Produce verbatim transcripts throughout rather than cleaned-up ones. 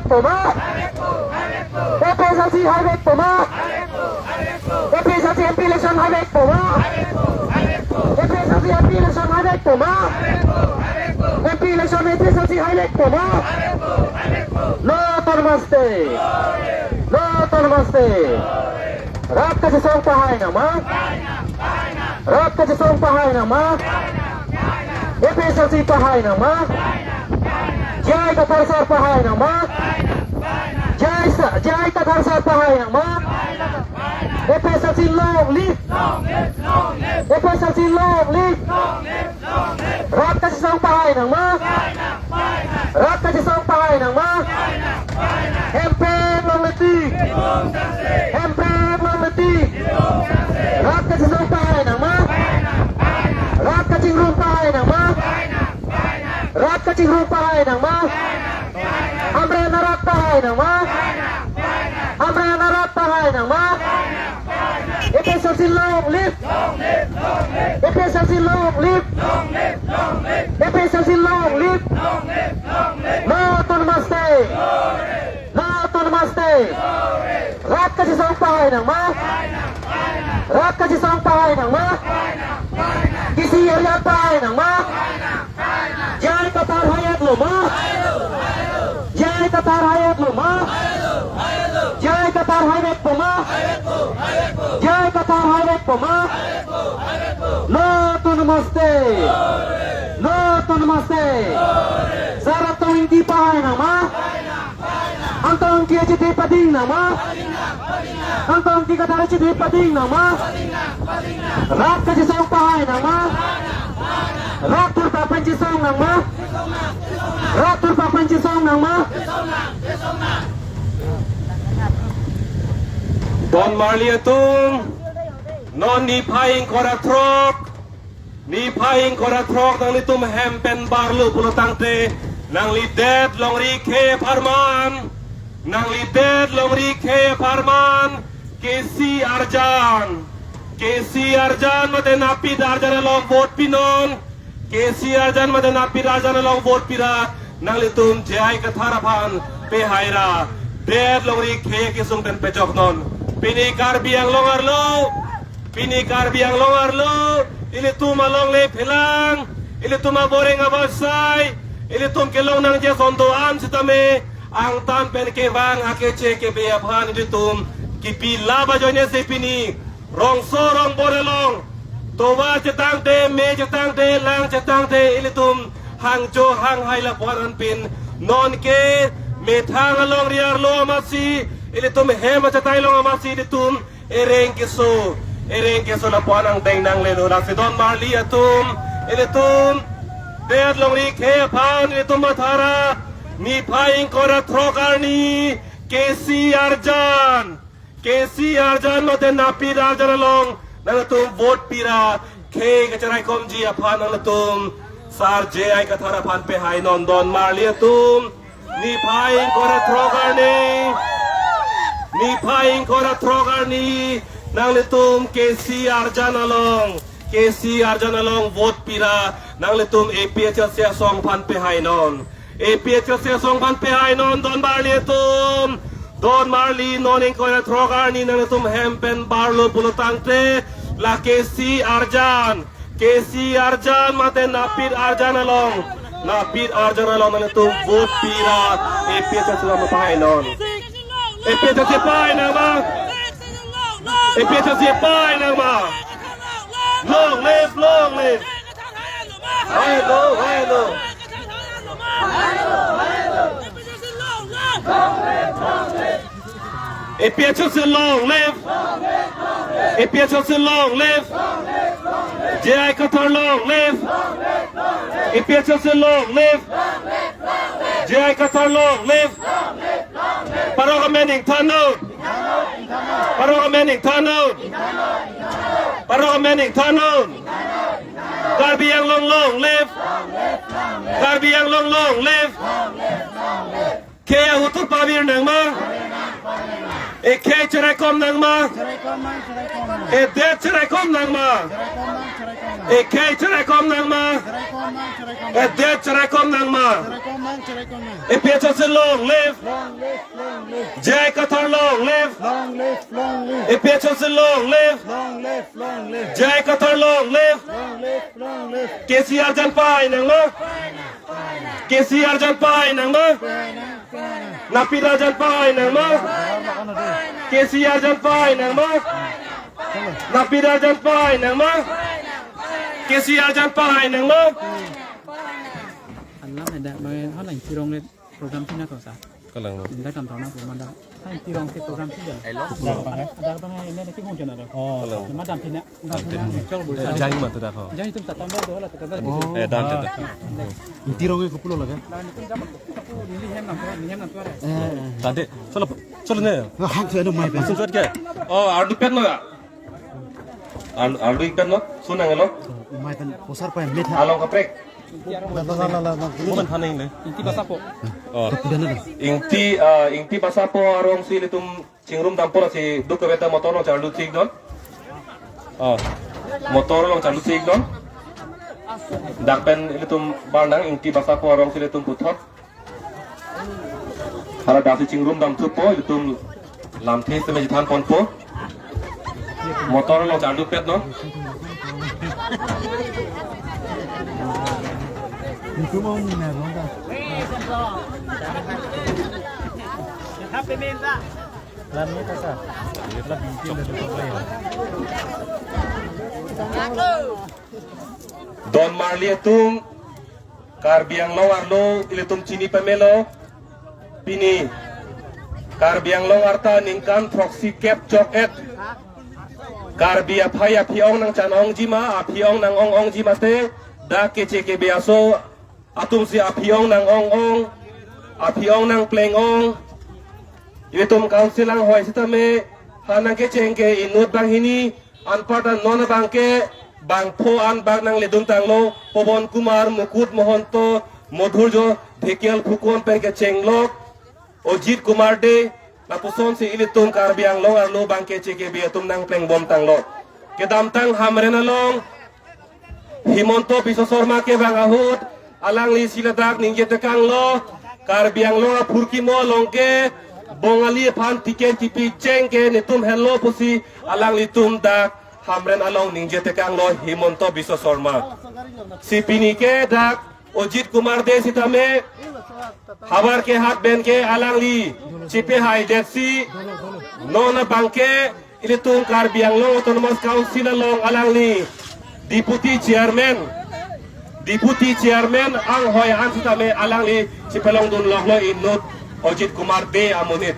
Poma? A P H L C haivek poma? A P H L C M P election haivek poma? A P H L C M P election haivek poma? M P election A P H L C haivek poma? No autonomous state. No autonomous state. Rat kachesong pahai nangma? Rat kachesong pahai nangma? A P H L C pahai nangma? J I Kathar sar pahai nangma? J I sa-, J I Kathar sar pahai nangma? A P H L C long live! A P H L C long live! Rat kachesong pahai nangma? Rat kachesong pahai nangma? Hemprek longle tik! Hemprek longle tik! Rat kachesong pahai nangma? Rat kachingrum pahai nangma? Rat kachingrum pahai nangma? Hamren arat pahai nangma? Hamren arat pahai nangma? A P H L C long live! A P H L C long live! A P H L C long live! No autonomous state! No autonomous state! Rat kachesong pahai nangma? Rat kachesong pahai nangma? K C Arjan pahai nangma? J I Kathar haivek lo ma? J I Kathar haivek lo ma? J I Kathar haivek poma? J I Kathar haivek poma? No autonomous state! No autonomous state! Sar Angtong Engti pahai nangma? Angtong Engti achiti pading nangma? Angtong Engti Kathar achiti pading nangma? Rat kachesong pahai nangma? Rat thurpak pen chesong nangma? Rat thurpak pen chesong nangma? Don marli atum, non niphai ingkoi ra throk, niphai ingkoi ra throk nanglitum hem pen barlo pulo tangte, nangli det longri khei apharman, nangli det longri khei apharman, K C Arjan, K C Arjan mate Napit Arjan along vote pinon, K C Arjan mate Napit Arjan along vote pira, nanglitum J I Kathar aphan pehai ra, det longri khei kesung pen pejoknon. Pini Karbi Anglong arlo, pini Karbi Anglong arlo, ilitum alongle phelang, ilitum aboreng abasai, ilitum kelong nangji ason do-an sitame, angtan pen kevang akeche kebe aphan ilitum kipi lap ajoine si pini rongso rongbor along, tovar chetangte, me chetangte, lang chetangte, ilitum hangjo hanghai lapu-an anpin, nonke methang alongri arlo amatsi, ilitum hem achatai along amatsi ilitum ereng keso, ereng keso lapu-an angdeng nanglelo. Lasi don marli atum, ilitum det longri khei aphan ilitum matha ra, niphai ingkoi ra throk arni, K C Arjan, K C Arjan mate Napit Arjan along nangtum vote pira, khei kacharaikomji aphan nangtum Sar J I Kathar aphan pehainon. Don marli atum, niphai ingkoi ra throk arni, niphai ingkoi ra throk arni, nanglitum K C Arjan along, K C Arjan along vote pira, nanglitum A P H L C asong aphan pehainon. A P H L C asong aphan pehainon, don marli atum. Don marli, non ingkoi ra throk arni nanglitum hem pen barlo pulo tangte, la K C Arjan, K C Arjan mate Napit Arjan along, Napit Arjan along nanglitum vote pira, A P H L C along pehainon. A P H L C pehai nangma. A P H L C pehai nangma. Long live, long live. Hai lo, hai lo. A P H L C long live. A P H L C long live. J I Kathar long live. A P H L C long live. J I Kathar long live. Parok amen ingthannon. Parok amen ingthannon. Parok amen ingthannon. Karbi Anglong long live. Karbi Anglong long live. Khei ahut thur pavir nangma. Ekhei cheraikom nangma? Cheraikom nang, cheraikom nang. Edet cheraikom nangma? Cheraikom nang, cheraikom nang. Ekhei cheraikom nangma? Cheraikom nang, cheraikom nang. Edet cheraikom nangma? Cheraikom nang, cheraikom nang. A P H L C long live! Long live, long live. J I Kathar long live! Long live, long live. A P H L C long live! Long live, long live. J I Kathar long live! Long live, long live. K C arjan pahai nangma? K C arjan pahai nangma? Pahai nang, pahai nang. Napit arjan pahai nangma? K C arjan pahai nangma? Napit arjan pahai nangma? K C arjan pahai nangma? Alam ada, bang, hal yang tirong le program tina kau sa. Kalang. Inda kam tahu na program dah. Hai tirong ke program tina. Hello. Ada bang ini ada kehun jana dah. Oh. Kalang. Madam tina. Eh, jai matu dah kau. Jai itu tak tambah doh lah, tak tambah. Oh. Eh, dan, dan, dan. Tirong ke kupulo lagi. Tadi, solo, solo ne. Hang tu ada mai pen. Langsung cuat ke? Oh, ardu pen lo ya? Ardu, ardu ikan lo? Sunang lo? Mai pen posar pen met ha. Along kaprek. La, la, la, la, la. Bukan paning le. Ingti Basapo. Oh. Ingti, ah, Ingti Basapo arong si ilitum chingrum dampo si duk kebeta motor along charlu thik non. Oh. Motor along charlu thik non. Dak pen ilitum barnang Ingti Basapo arong si ilitum puthot. Hala dak si chingrum dam thupo, ilitum lamthe seme chethan ponpo. Motor along charlu pet non. Don marli atum, Karbi Anglong arlo ilitum chini pamelo. Pini Karbi Anglong arta ningkan throksi kep chok et. Karbi aphai aphi-ong nangchan-ongji ma, aphi-ong nang-ong-ongji mate, dak K C K B aso atum si aphi-ong nang-ong-ong, aphi-ong nangpleng-ong. Ilitum council anghoi sitame, ha nangkecheng ke inut banghini, anparta non abangke, bangpho an bang nangledun tanglo, Pobon Kumar, Mukut Mohonto, Modhurjo, Dhekial Phukon pen kechenglok, Ojit Kumar Dey, lapuson si ilitum Karbi Anglong arlo abangke K C K B atum nangpleng bom tanglo. Kedamtang Hamren along, Himanta Biswa Sarma kevang ahut, alangli si ladak ningje tekanglo, Karbi Anglong aphurkimo along ke, Bongali aphan ticket kipi cheng ke netum henlo pusi, alanglitum dak Hamren along ningje tekanglo Himanta Biswa Sarma. Si pini ke dak Ojit Kumar Dey sitame, havar kehat pen ke alangli chipehai detsi, non abangke, ilitum Karbi Anglong Autonomous Council along alangli Deputy Chairman, Deputy Chairman anghoi an sitame alangli chipelongdun loklo inut Ojit Kumar Dey amonit.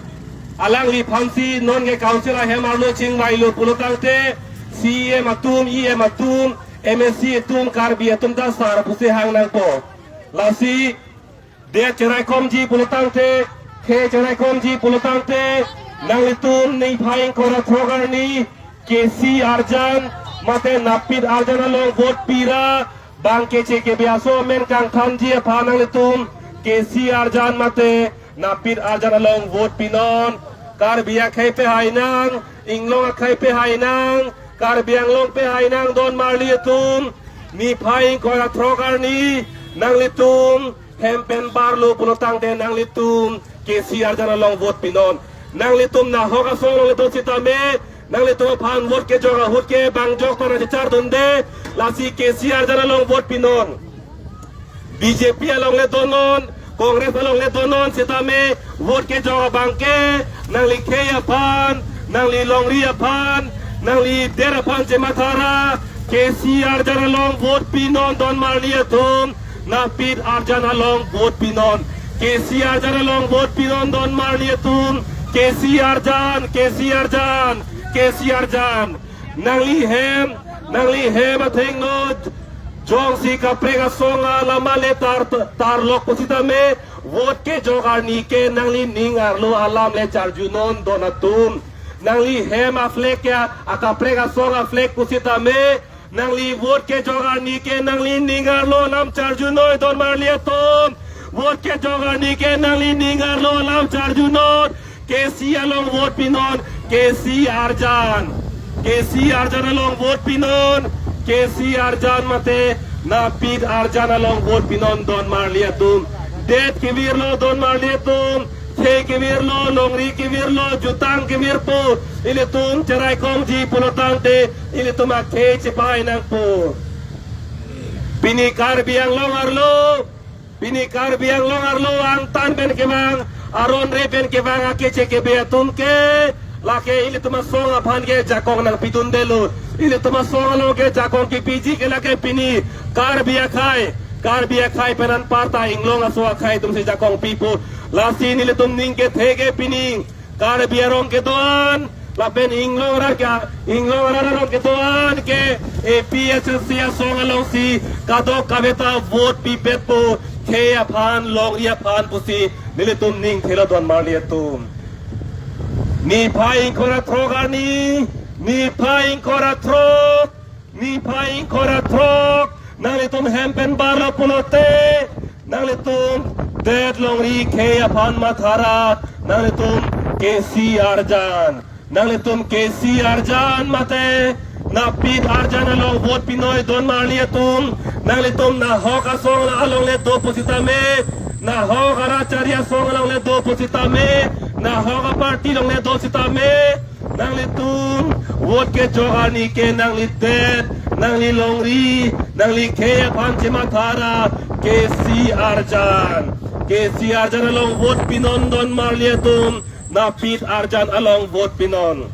Alangliphan si non ke council ahem arlo chingvailo pulotangte C E M atum, E M atum, M A C atum, Karbi atum ta sar pusi hang nangpo. Lasi, det cheraikomji pulotangte, khei cheraikomji pulotangte, nanglitum niphai ingkoi ra throk arni, K C arjan, mate Napit arjan along vote pira, bang K C K B aso amen kangthanji aphan nanglitum, K C arjan mate Napit arjan along vote pinon, Karbi akhei pehai nang, Inglong akhei pehai nang, Karbi Anglong pehai nang don marli atum, niphai ingkoi ra throk arni, nanglitum, hem pen barlo pulotangte nanglitum, K C arjan along vote pinon. Nanglitum nahok asong along ledo sitame, nanglitum aphan vote kejok ahut ke bang jok ta nangchechar dunde, lasi K C arjan along vote pinon. B J P along le donon, Congress along le donon sitame, vote kejok abangke, nangli khei aphan, nangli longri aphan, nangli der aphan chematha ra, K C arjan along vote pinon don marli atum, Napit arjan along vote pinon. K C arjan along vote pinon don marli atum. K C arjan, K C arjan, K C arjan. Nangli hem, nangli hem athengno. Jongsi kaprek asong alam ale tar, tarlok pusitame, vote kejok arni ke nangli ning arlo alam le charjunon don atum. Nangli hem a-flag ya, akaprek asong a-flag pusitame, nangli vote kejok arni ke nangli ning arlo alam charjunoi don marli atum. Vote kejok arni ke nangli ning arlo alam charjunoi. K C along vote pinon, K C arjan. K C arjan along vote pinon, K C arjan mate Napit arjan along vote pinon don marli atum. Det kevirlo don marli atum, khei kevirlo, longri kevirlo, jutang kevirpo, ilitum cherai kongji pulotangte, ilitum akhei chepai nangpo. Pini Karbi Anglong arlo, pini Karbi Anglong arlo angtan pen kevang, aron re pen kevang akeche kebe atum ke, lake ilitum asong aphan ke jakong nangpidundelo. Ilitum asong along ke jakong kepiji ke lake pini Karbi akhei, Karbi akhei pen anparta inglong aso akhei atumsi jakong pipo. Lasi nelitum ning kethe ke pini Karbi arong kedo-an lapen inglong arat ke, inglong arat arong kedo-an ke A P H L C asong alongsi kadokave ta vote pipetpo, khei aphan, longri aphan pusi nelitum ning thelo don marli atum. Niphai ingkoi ra throk arni, niphai ingkoi ra throk, niphai ingkoi ra throk nanglitum hem pen barlo pulote, nanglitum det, longri, khei aphan mathara, nanglitum K C arjan, nanglitum K C arjan mate Napit arjan along vote pinoi don marli atum. Nanglitum nahok asong along le do pusitame, nahok arat chari asong along le do pusitame, nahok aparty along le do sitame, nanglitum vote kejok arni ke nangli det, nangli longri, nangli khei aphan chemathara K C arjan. K C arjan along vote pinon don marli atum, Napit arjan along vote pinon.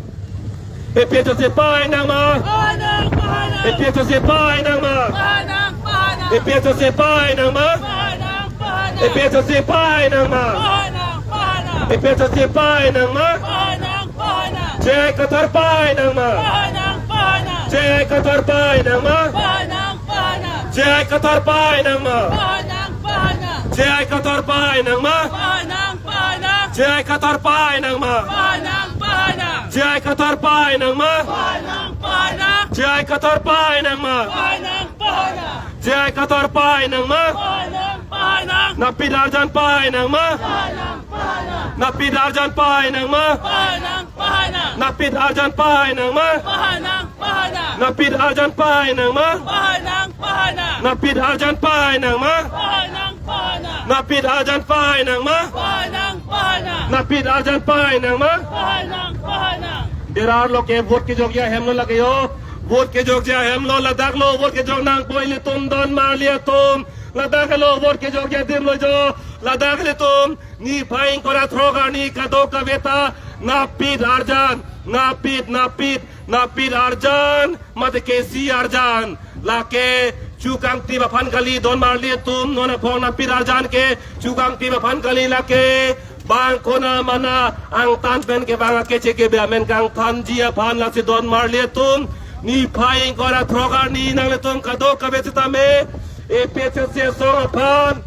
A P H L C pai nangma? Pahanang, pahanang. A P H L C pai nangma? Pahanang, pahanang. A P H L C pai nangma? Pahanang, pahanang. A P H L C pai nangma? Pahanang, pahanang. A P H L C pai nangma? Pahanang, pahanang. J I Kathar pai nangma? Pahanang, pahanang. J I Kathar pai nangma? Pahanang, pahanang. J I Kathar pai nangma? Pahanang, pahanang. J I Kathar pai nangma? Pahanang, pahanang. J I Kathar pai nangma? Pahanang, pahanang. J I Kathar pai nangma? Pahanang, pahanang. J I Kathar pai nangma? Pahanang, pahanang. J I Kathar pai nangma? Pahanang, pahanang. Napit arjan pai nangma? Pahanang, pahanang. Napit arjan pai nangma? Pahanang, pahanang. Napit arjan pai nangma? Pahanang, pahanang. Napit arjan pai nangma? Pahanang, pahanang. Napit arjan pai nangma? Pahanang, pahanang. Napit arjan pai nangma? Pahanang, pahanang. Napit arjan pai nangma? Pahanang, pahanang. Berar lo ke vote kejokji ahem lo lake yo. Vote kejokji ahem lo, ladak lo vote kejok nangpo ilitum don marli atum. Ladak lo vote kejokji adim lo jo. Ladak ilitum niphai ingkoi ra throk arni kadokave ta Napit arjan, Napit, Napit, Napit arjan mate K C arjan. Lake chukangtip aphan kali don marli atum, non aphong Napit arjan ke chukangtip aphan kali lake. Bang konat mana angtan pen kevang akeche kebe amen kangthanji aphan lasi don marli atum. Niphai ingkoi ra throk arni nanglitum kadokave sitame A P H L C asong aphan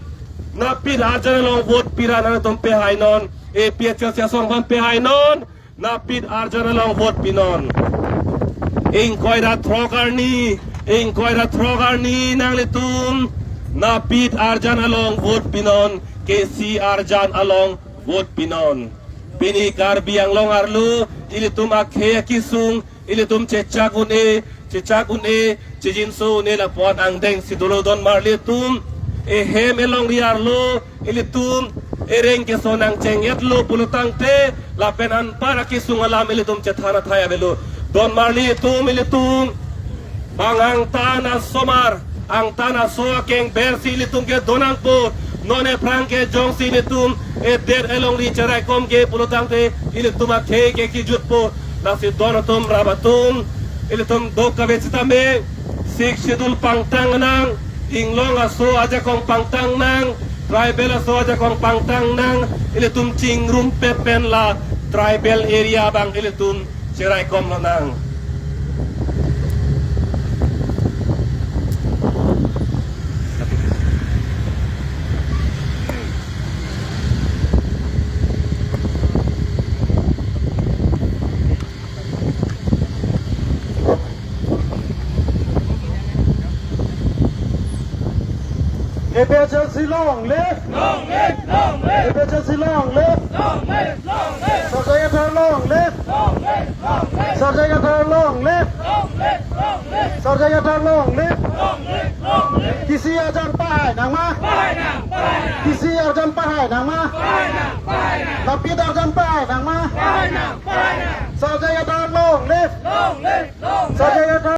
Napit arjan along vote pira nanglitum pehai non. A P H L C asong aphan pehai non. Napit arjan along vote pinon. Ingkoi ra throk arni, ingkoi ra throk arni nanglitum Napit arjan along vote pinon, K C arjan along vote pinon. Pini Karbi Anglong arlo ilitum akhei akesung, ilitum chechak un-e, chechak un-e, chejinso un-e lapu-an angdeng si dolo don marli atum. Ehem elongri arlo ilitum ereng keso nangcheng-etlo pulotangte lapen anpar akesung alam ilitum chethan athai avelo. Don marli atum, ilitum bang angtan asomar, angtan aso akeng bersi ilitum ke do nangpo. Non ephrang ke jongsi ilitum edet elongri cheraikom ke pulotangte ilitum akhei ke kejutpo. Lasi don atum, rap atum, ilitum dokave sitame Sixth Schedule pangtang nang, inglong aso ajakong pangtang nang, tribal aso ajakong pangtang nang, ilitum chingrumpet pen la tribal area abang ilitum cheraikom lonang. A P H L C long live! Long live, long live! A P H L C long live! Long live, long live! Sarjai Kathar long live! Long live, long live! Sarjai Kathar long live! Long live, long live! Sarjai Kathar long live! Long live, long live! Kisi arjan pahai nangma? Pahai nang, pahai nang! Kisi arjan pahai nangma? Pahai nang, pahai nang! Lapit arjan pahai nangma? Pahai nang, pahai nang! Sarjai Kathar long live! Long live, long live! Sarjai Kathar